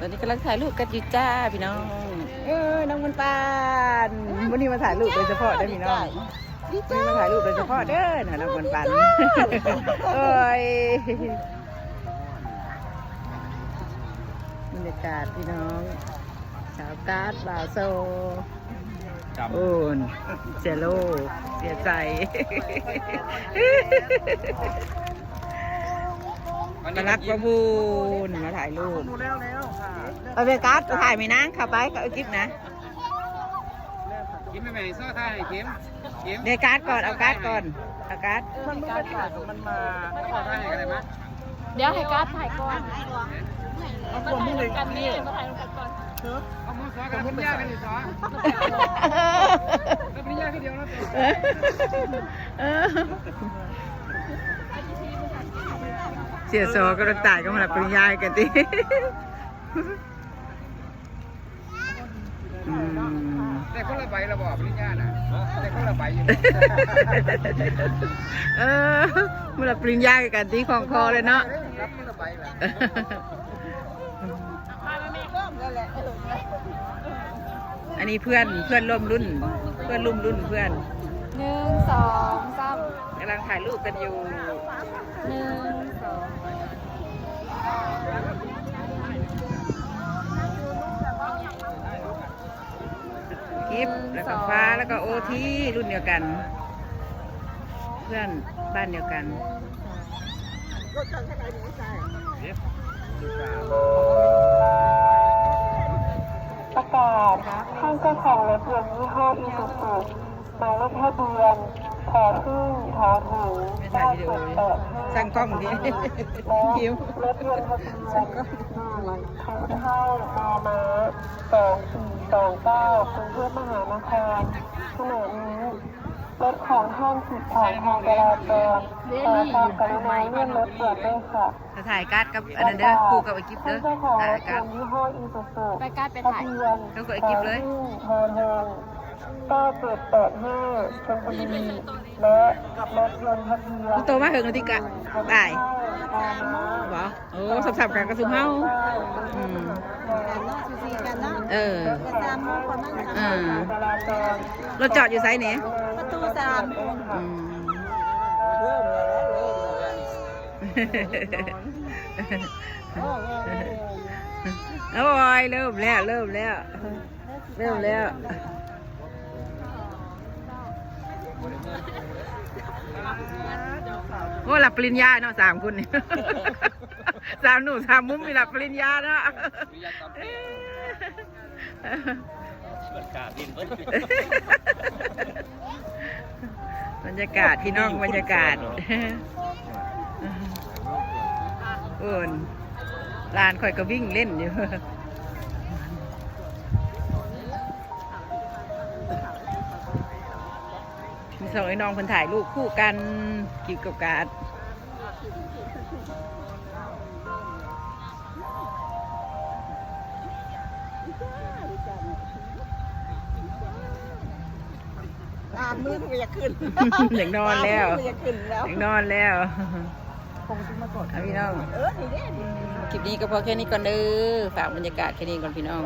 ຕອນນີ້ກຳລັງຖ່າຍຮູບກັນຢູ່ຈ້າພີ່ນ້ອງ. ເອີ ນ້ອງບຸນປານ ມື້ນີ້ມາຖ່າຍຮູບໂດຍສະເພາະເດີພີ່ນ້ອງ. ນີ້ມາຖ່າຍຮູບໂດຍສະເພາະເດີນະ ນ້ອງບຸນປານ. ໂອ້ຍ ບັນຍາກາດພີ່ນ້ອງ ສາວກາດ ບ່າວໂຊ. ໂອ້ນ ເສຍໂລ ເສຍໃຈ. ມາລັດບໍ່ບຸນ ມາຖ່າຍຮູບ. ເອົາເວກັສ ໄປຖ່າຍແມ່ນາງ ເຂົ້າໄປກັບໄອ້ກິບນະ. ກິບແມ່ນາງ ຊໍຖ່າຍໃຫ້ ກິບ ເດກາດກ່ອນ ເອົາກາດກ່ອນ ເອົາກາດ. ມັນບໍ່ໄດ້ຂາຍ ມັນມາ ຂໍຖ່າຍໃຫ້ກໍໄດ້ມາ. ດຽວໃຫ້ກາດຖ່າຍກ່ອນ ເອົາພວກມຶງເລີຍ ກັນນີ້ ມາຖ່າຍກັນກ່ອນ. ເອີ ເອົາມືສອດກັບຄຸນຍາຍກັນນີ້ສອດ ກັບຄຸນຍາຍຄືດຽວເນາະ. ເອີ ເສຍຊໍກຳລັງຕາຍ ກຳລັງປະລິນຍາກັນຕິ. ອືມ ໄດ້ຄົນລະໃບລະບໍ່ ປະລິນຍານະ? ໄດ້ຄົນລະໃບຢູ່. ເອີ ມື້ລະປະລິນຍາຄືກັນຕິ ຂອງຄໍເລີຍເນາະ. ຮັບຄົນລະໃບລະ. ອັນນີ້ເພື່ອນ ເພື່ອນຮ່ວມລຸ້ນ ເພື່ອນຮ່ວມລຸ້ນເພື່ອນ. ໜຶ່ງ ສອງ ສາມ ກຳລັງຖ່າຍຮູບກັນຢູ່. ໜຶ່ງ ສອງ ກິບ ແລ້ວກໍຟ້າ ແລ້ວກໍໂອທີ ລຸ້ນດຽວກັນ ເພື່ອນບ້ານດຽວກັນ. ປະກາດ ທ່ານເຈົ້າຂອງລົດຍົນຍີ່ຫໍ້ອີຊູຊູ ໝາຍເລກທະບຽນ ທອທຶງ ທອທຶງ ເກົ້າເຈັດແປດຫ້າ ສັ່ງກ້ອງນີ້ ແລະ ຫິວ ລົດຍົນທະບຽນ ໜຶ່ງ ທທ ມໍມ້າ ສອງສີ່ສອງເກົ້າ ກຸງເທບມະຫານະຄອນ. ຂະນະນີ້ ລົດຂອງທ່ານກີດຂວາງທາງຈະລາຈອນ ຂໍຄວາມກະລຸນາເລື່ອນລົດດ່ວນດ້ວຍຄ່ະ. ໄປຖ່າຍກາດກັບອັນນັ້ນເດີ ຄູ່ກັບໄອ້ກິບເດີ ຖ່າຍກາດ ໄປກາດໄປຖ່າຍ ທະບຽນ ເຂົາກໍໄອ້ກິບເລີຍ ທອທ ເກົ້າເຈັດແປດຫ້າ ຊົນບຸລີ ແລະ ລົດຍົນທະບຽນ ໂຕມາເຖິງແລ້ວຕິກະ ອ້າຍ ບໍ່? ໂອ້ ສຳໆກັນກັບຊຸມເຮົາ. ອືມ ເອີ ລົດຈອດຢູ່ໃສນີ້? ປະຕູສາມ. ອືມ ໂອ້ຍ ເລີ່ມແລ້ວ ເລີ່ມແລ້ວ ເລີ່ມແລ້ວ. ໂອ້ ຮັບປະລິນຍາເນາະ ສາມຄົນນີ້ ສາມໜູສາມມຸມນີ້ ຮັບປະລິນຍາເນາະ. ບັນຍາກາດພີ່ນ້ອງ ບັນຍາກາດ ໂອ້ນ ຫຼານຂ້ອຍກໍວິ່ງເລ່ນຢູ່. ມີສອງໄອ້ນ້ອງເພິ່ນຖ່າຍຮູບຄູ່ກັນ ກິບກັບກາດ. ຕາມມືກໍບໍ່ຢາກຂຶ້ນ ຢາກນອນແລ້ວ ຕາມມືກໍບໍ່ຢາກຂຶ້ນແລ້ວ ຢາກນອນແລ້ວ. ເອົາພີ່ນ້ອງ ເອີ ນີ້ເດ້ ຄລິບນີ້ກໍພໍແຄ່ນີ້ກ່ອນເດີ ຝາກບັນຍາກາດແຄ່ນີ້ກ່ອນພີ່ນ້ອງ.